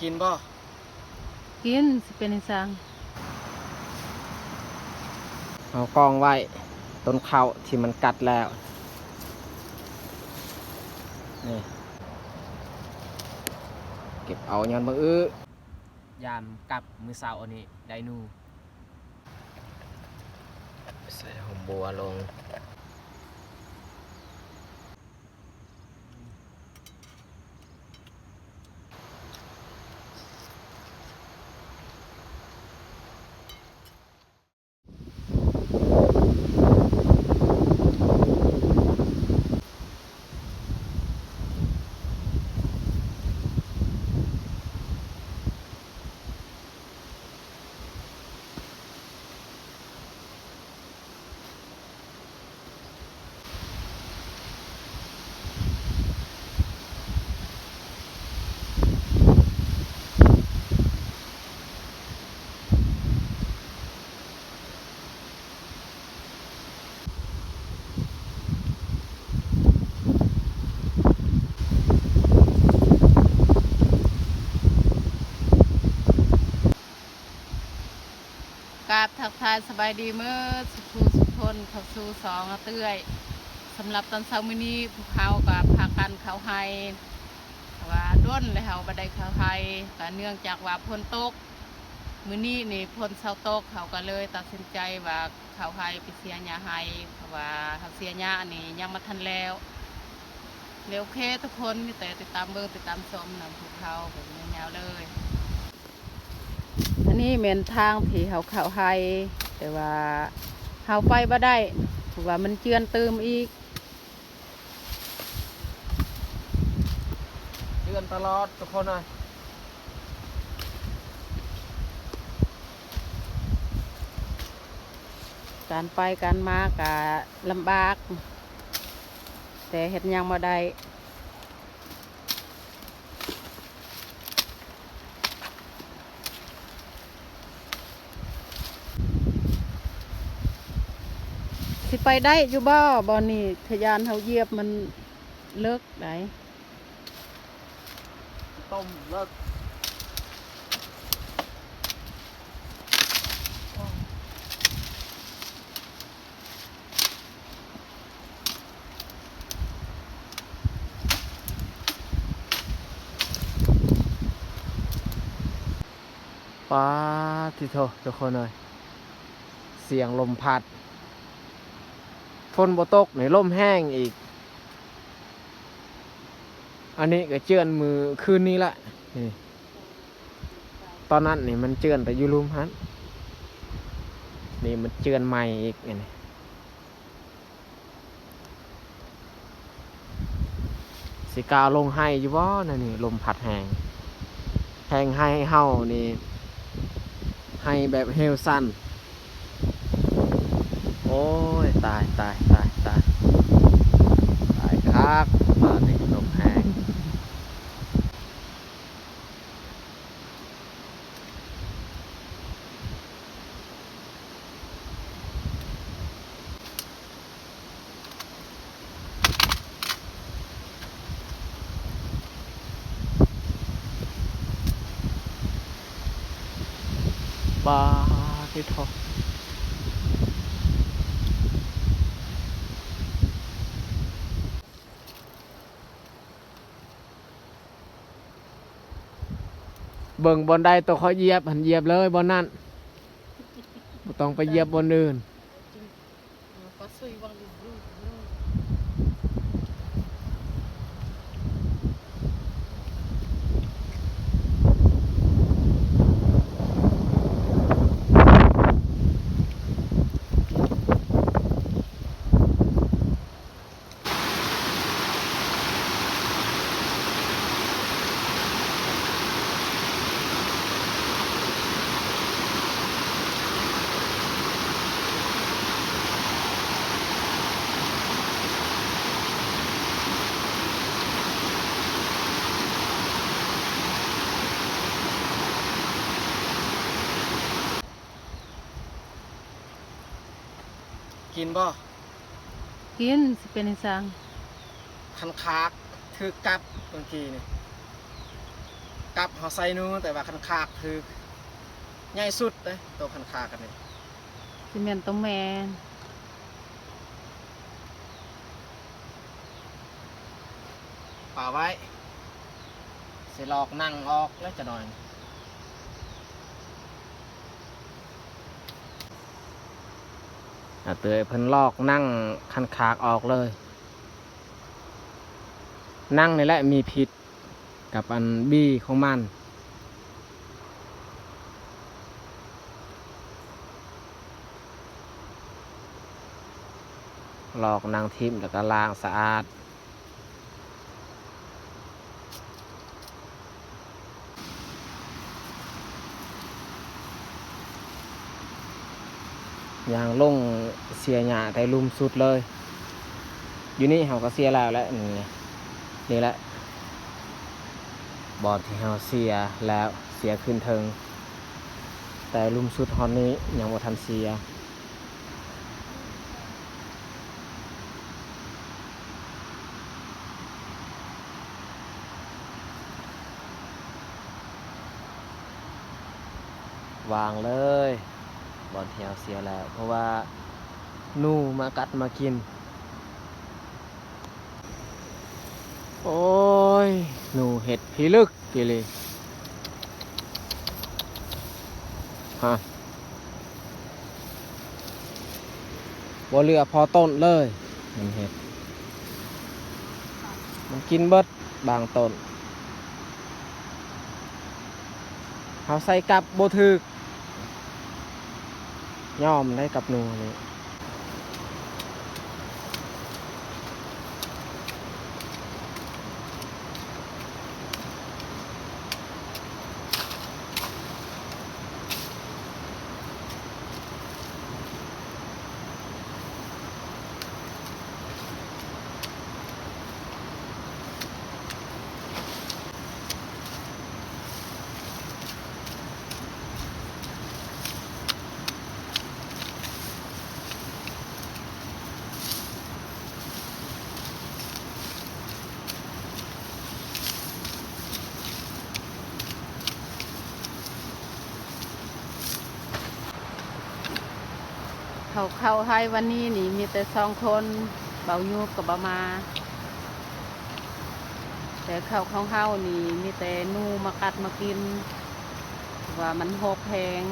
ກິນບໍ່? ກິນ ຊິເປັນຫຍັງ? ເຮົາກອງໄວ້ຕົ້ນເຂົ້າທີ່ມັນກັດແລ້ວ ນີ້ ເກັບເອົາຍ້ອນບັງເອີຍ ຍາມກັບມື້ເຊົ້າອັນນີ້ໄດ້ໜູ ໃສ່ຫົມບົວລົງ. ກາບທັກທາຍສະບາຍດີເໝິດສຸຜູ້ສຸຄົນ ເຂົ້າສູ່ຊ່ອງອາເຕື້ອຍ. ສຳລັບຕອນເຊົ້າມື້ນີ້ ພວກເຮົາກໍພາກັນເຂົ້າໄຮ່ ເພາະວ່າດົນແລ້ວເຮົາບໍ່ໄດ້ເຂົ້າໄຮ່ ກໍເນື່ອງຈາກວ່າຝົນຕົກ. ມື້ນີ້ນີ້ຝົນເຊົາຕົກ ເຮົາກໍເລີຍຕັດສິນໃຈວ່າເຂົ້າໄຮ່ໄປເສຍຫຍ້າໄຮ່ ເພາະວ່າເຮົາເສຍຫຍ້ານີ້ຍັງບໍ່ທັນແລ້ວ. ແລ້ວໂອເຄທຸກຄົນ ມີແຕ່ຕິດຕາມເບິ່ງຕິດຕາມຊົມນຳພວກເຮົາໄປຍາວໆເລີຍ. ອັນນີ້ແມ່ນທາງທີ່ເຮົາເຂົ້າໄຮ່ ແຕ່ວ່າເຮົາໄປບໍ່ໄດ້ ເພາະວ່າມັນເຈື່ອນຕື່ມອີກ. ເຈື່ອນຕະຫຼອດທຸກຄົນເອີຍ. ການໄປການມາກະລຳບາກ ແຕ່ເຮັດຫຍັງບໍ່ໄດ້. ຊິໄປໄດ້ຢູ່ບໍ່? ບ່ອນນີ້ ທະຍານເຮົາຢຽບມັນເລິກໃດ໋. ຕົ້ມເລິກ. ປາດຕິໂທ ທຸກຄົນເອີຍ ສຽງລົມພັດ ຝົນບໍ່ຕົກນີ້ ລົມແຮງອີກ. ອັນນີ້ກໍເຈື່ອນມື້ຄືນນີ້ລະ ນີ້ ຕອນນັ້ນນີ້ມັນເຈື່ອນແຕ່ຢູ່ລຸ່ມຫັ້ນ ນີ້ມັນເຈື່ອນໃໝ່ອີກ ອັນນີ້. ຊິກ້າວລົງໄຮ່ຢູ່ບໍ່ ແນວນີ້ ລົມພັດແຮງ ແຮງໄຮ່ເຮົານີ້ ໄຮ່ແບບເຮວສັ້ນ. ໂອ້ຍ ຕາຍ ຕາຍ ຕາຍ ຕາຍ ຕາຍຄັກ ບາດນີ້ລົມແຮງ. ປາດຕິໂທ ເບິ່ງບ່ອນໃດໂຕຂ້ອຍຢຽບຫັ້ນ ຢຽບເລີຍບ່ອນນັ້ນ ບໍ່ຕ້ອງໄປຢຽບບ່ອນອື່ນ.ກິນບໍ່? ກິນ ຊິເປັນຫຍັງ? ຄັນຄາກຖືກກັບເມື່ອກີ້ນີ້. ກັບເຮົາໃສ່ໜູ ແຕ່ວ່າຄັນຄາກຖືກໃຫຍ່ສຸດເດ້ ໂຕຄັນຄາກອັນນີ້ ຊິແມ່ນໂຕແມ່. ປະໄວ້ ຊິລອກໜັງອອກແລ້ວຈະໜ້ອຍ. ອາເຕີຍເພິ່ນລອກໜັງຄັນຄາກອອກເລີຍ. ໜັງນີ້ແຫຼະມີພິດ ກັບອັນບີຂອງມັນ. ລອກໜັງຖິ້ມ ແລ້ວກໍລ້າງສະອາດ. ຍ່າງລົງເສຍຫຍ້າແຕ່ລຸ່ມສຸດເລີຍ. ຢູ່ນີ້ເຮົາກໍເສຍແລ້ວແຫຼະ ນີ້ ນີ້ແຫຼະ ບ່ອນທີ່ເຮົາເສຍແລ້ວ ເສຍຂຶ້ນເທິງ ແຕ່ລຸ່ມສຸດຮອດນີ້ຍັງບໍ່ທັນເສຍ. ວາງເລີຍ ບ່ອນທີ່ເຮົາເສຍແລ້ວ ເພາະວ່າໜູມາກັດມາກິນ. ໂອ້ຍ ໜູເຮັດພິລຶກອີ່ຫຼີ ຮະ. ບໍ່ເຫຼືອພໍຕົ້ນເລີຍ ມັນເຮັດ ມັນກິນເບິດບາງຕົ້ນ. ເຮົາໃສ່ກັບບໍ່ຖືກ ຍອມໄດ້ກັບໜູນີ້. ເຂົ້າ ເຂົ້າໄຮ່ວັນນີ້ນີ້ມີແຕ່ສອງຄົນ ເບົາຍູບກໍບໍ່ມາ. ແຕ່ເຂົ້າຂອງເຮົານີ້ມີແຕ່ໜູມາກັດມາກິນ ວ່າມັນຮົກແຮງ.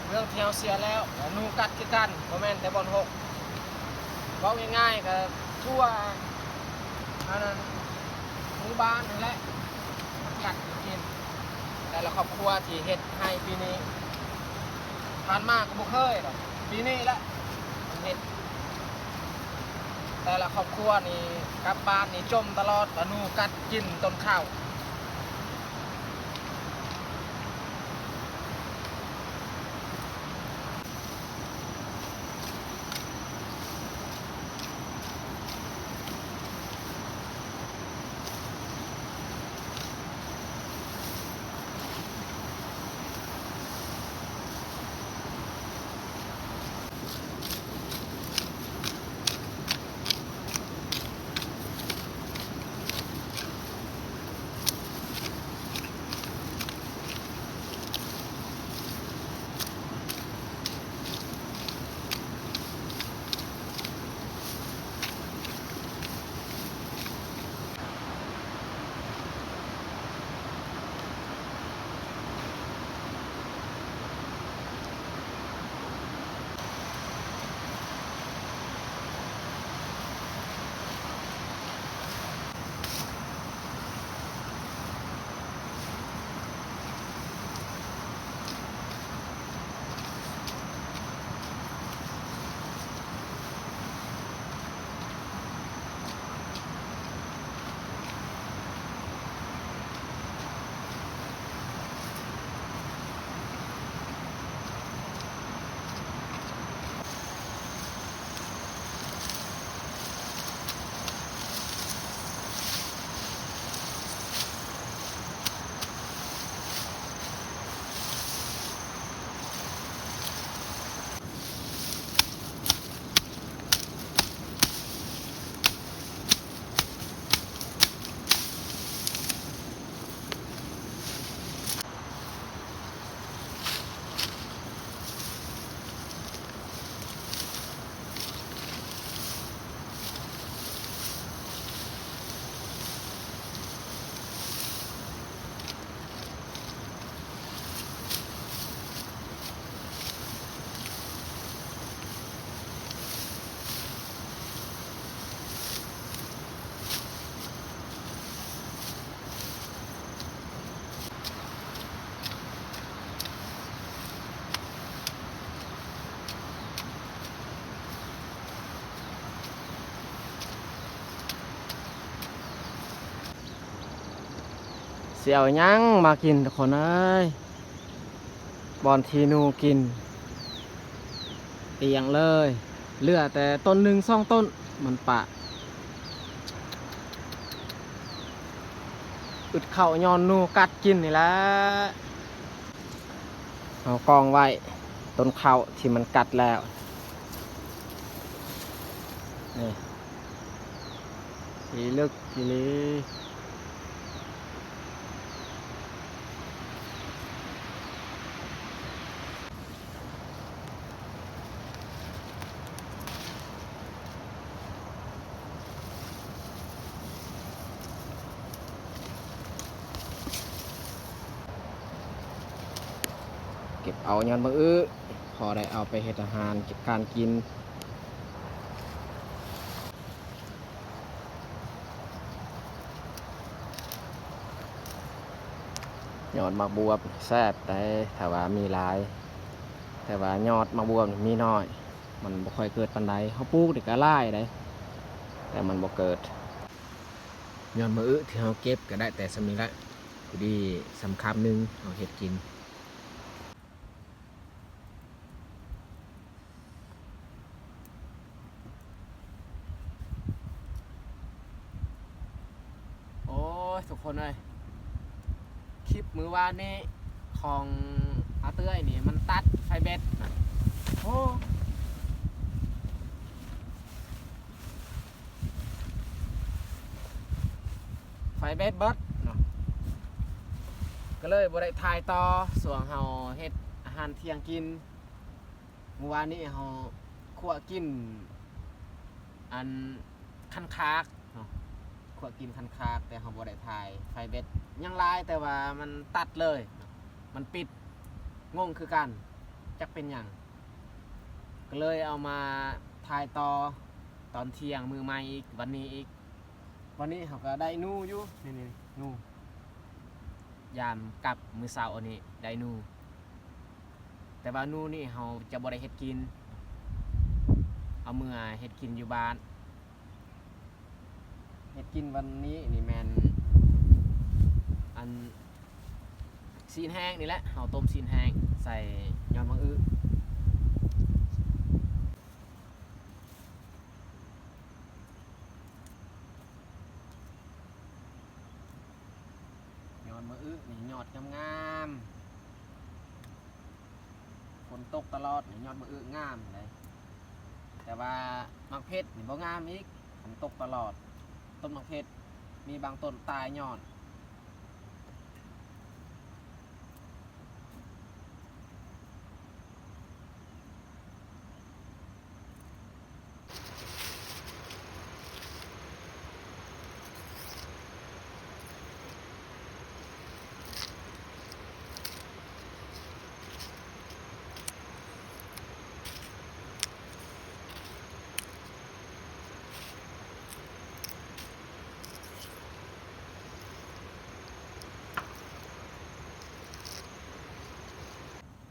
ເລື່ອງທີ່ເຮົາເສຍແລ້ວ ໜູກັດຄືກັນ ບໍ່ແມ່ນແຕ່ບ່ອນຮົກ. ເວົ້າງ່າຍໆ ກໍທົ່ວ ອັນນັ້ນ ໝູ່ບ້ານຫັ້ນແຫຼະ ມັນກັດກິນ. ແຕ່ລະຄອບຄົວທີ່ເຮັດໄຮ່ປີນີ້ ຜ່ານມາກໍບໍ່ເຄີຍດອກ ປີນີ້ແຫຼະເຮັດ. ແຕ່ລະຄອບຄົວນີ້ກັບບ້ານນີ້ຈົມຕະຫຼອດ ວ່າໜູກັດກິນຕົ້ນເຂົ້າ. ເ ຊິເອົາຫຍັງມາກິນທຸກຄົນເອີຍ? ບ່ອນທີ່ໜູກິນ ເກ້ຍງເລີຍ ເຫຼືອແຕ່ຕົ້ນໜຶ່ງສອງຕົ້ນມັນປະ ອຶດເຂົ້າຍ້ອນໜູກັດກິນນີ້ແຫຼະ. ເອົາກອງໄວ້ຕົ້ນເຂົ້າທີ່ມັນກັດແລ້ວ ນີ້ ອີເລິກອີ່ຫຼີ. ເກັບເອົາຍອດໝາກອຶ ພໍໄດ້ເອົາໄປເຮັດອາຫານການກິນ. ຍອດໝາກບວບແຊບໄດ໋ ຖ້າວ່າມີຫຼາຍ ແຕ່ວ່າຍອດໝາກບວບນີ້ມີນ້ອຍ ມັນບໍ່ຄ່ອຍເກີດປານໃດ. ເຮົາປູກນີ້ກໍຫຼາຍໄດ໋ ແຕ່ມັນບໍ່ເກີດ. ຍອດໝາກອຶທີ່ເຮົາເກັບກໍໄດ້ແຕ່ສ່ຳນີ້ລະ ພໍດີສ່ຳຄຳໜຶ່ງເຮົາເຮັດກິນ. ໂອ້ຍ ທຸກຄົນເອີຍ ຄລິບມື້ວານນີ້ຂອງອາເຕື້ອຍນີ້ ມັນຕັດໄຟແບັດນະ ໂອ້ ໄຟແບັດເບິດເນາະ ກໍເລີຍບໍ່ໄດ້ຖ່າຍຕໍ່ ຊ່ວງເຮົາເຮັດອາຫານທ່ຽງກິນ. ມື້ວານນີ້ເຮົາຂົ້ວກິນອັນຄັນຄາກເນາະ ຂົ້ວກິນຄັນຄາກ ແຕ່ເຮົາບໍ່ໄດ້ຖ່າຍ. ໄຟແບັດຍັງຫຼາຍ ແຕ່ວ່າມັນຕັດເລີຍ ມັນປິດ ງົງຄືກັນ ຈັກເປັນຫຍັງ ກໍເລີຍເອົາມາຖ່າຍຕໍ່ຕອນທ່ຽງມື້ໃໝ່ອີກ ວັນນີ້ອີກ. ວັນນີ້ເຮົາກໍໄດ້ໜູຢູ່ ນີ້ໆ ໜູ ຍາມກັບມື້ເຊົ້າອັນນີ້ໄດ້ໜູ ແຕ່ວ່າໜູນີ້ເຮົາຈະບໍ່ໄດ້ເຮັດກິນ ເອົາເມືອເຮັດກິນຢູ່ບ້ານ. ເຮັດກິນວັນນີ້ນີ້ແມ່ນອັນຊີ້ນແຫ້ງນີ້ແຫຼະ ເຮົາຕົ້ມຊີ້ນແຫ້ງໃສ່ຍອດໝາກອຶ. ຍອດໝາກອຶນີ້ຍອດງາມໆ ຝົນຕົກຕະຫຼອດນີ້ຍອດໝາກອຶງາມໄດ໋ ແຕ່ວ່າໝາກເຜັດນີ້ບໍ່ງາມອີກ ຄັນຕົກຕະຫຼອດ ຕົ້ນໝາກເຜັດມີບາງຕົ້ນຕາຍຍ້ອນ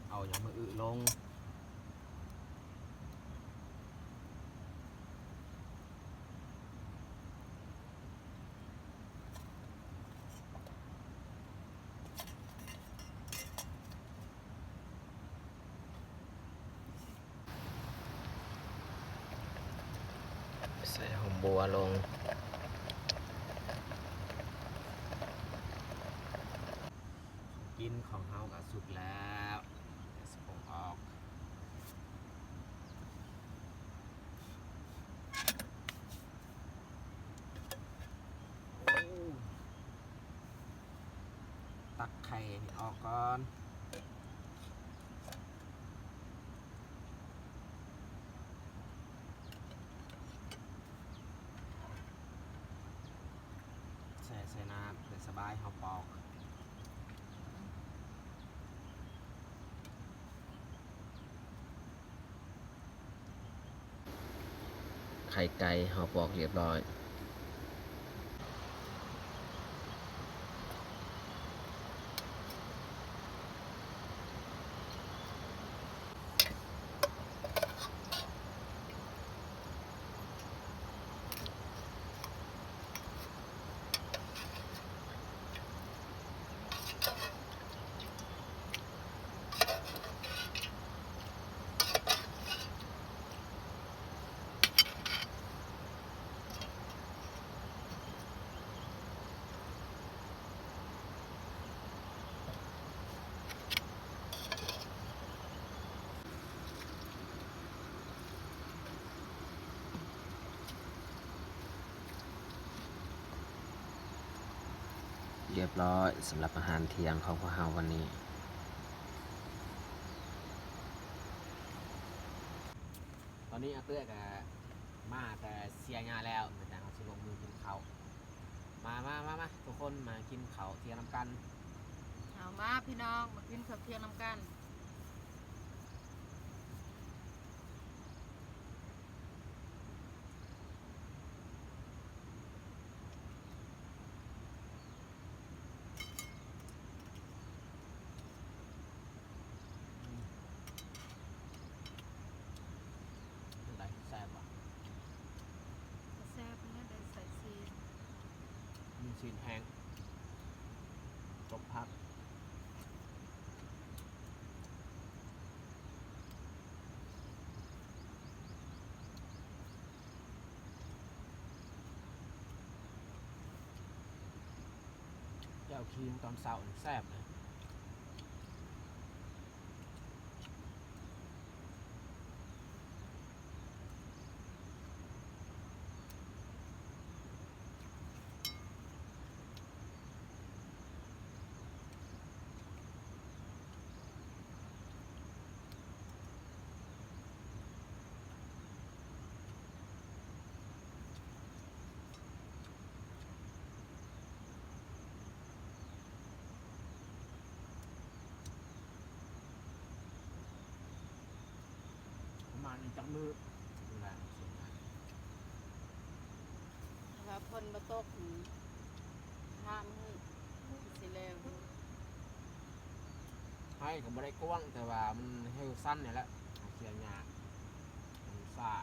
ເອົາຍອດໝາກອຶລົງ. ໃສ່ຫອມບົວລົງ. ຂອງກິນຂອງເຮົາກໍສຸກແລ້ວ ດຽວຊິປົງອອກ. ໂອ້ ຕັກໄຂ່ນີ້ອອກກ່ອນ. ແຊ່ໃສ່ນ້ຳ ແລ້ວສະບາຍເຮົາປອກ. ໄຂ່ໄກ່ເຮົາປອກຮຽບຮ້ອຍ. ໃ ຮຽບຮ້ອຍສຳລັບອາຫານທ່ຽງຂອງພວກເຮົາວັນນີ້. ຕອນນີ້ອາເຕ້ຍກະມາແຕ່ເຊຍຍາແລ້ວ, ມີແຕ່ເຮົາຊິລົງມືກິນເຂົ້າ. ມາ ມາ ມາ ມາ ທຸກຄົນມາກິນເຂົ້າທ່ຽງນຳກັນ. ເອົາມາພີ່ນ້ອງ ມາກິນເຂົ້າທ່ຽງນຳກັນ. ອືມ ເປັນໃດ ແຊບບໍ່? ກໍແຊບແລ້ວ ໄດ້ໃສ່ຊີ້ນ ມີຊີ້ນແຫ້ງ ຕົບຜັກ. ແຈ່ວຂີງຕອນເຊົ້ານີ້ແຊບເດ້. ປະມານອີກຈັກມື້ນີ້ແຫຼະ ຖ້າວ່າຝົນບໍ່ຕົກນີ້ ຫ້າມື້ຊິແລ້ວ. ໄຮ່ກໍບໍ່ໄດ້ກວ້າງ ແຕ່ວ່າມັນເຮວສັ້ນນີ້ແຫຼະ ເຮົາເສຍຫຍ້າ ມັນຊ້າ.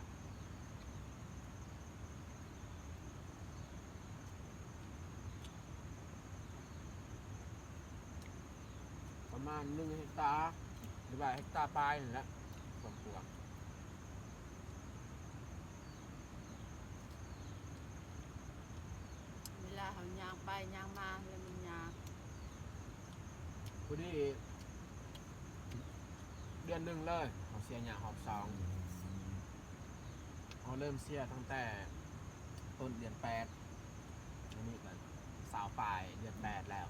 ປະມານໜຶ່ງເຮັກຕາ ຫຼືວ່າເຮັກຕາປາຍນີ້ແຫຼະ ຄວາມກວ້າງ. ເວລາເຮົາຍ່າງໄປຍ່າງມາແລ້ວມັນຍາກ. ພໍດີເດືອນໜຶ່ງເລີຍ ເຮົາເສຍຫຍ້າຮອບສອງ. ເຮົາເລີ່ມເສຍຕັ້ງແຕ່ຕົ້ນເດືອນແປດ ອັນນີ້ກໍຊາວປາຍເດືອນແປດແລ້ວ.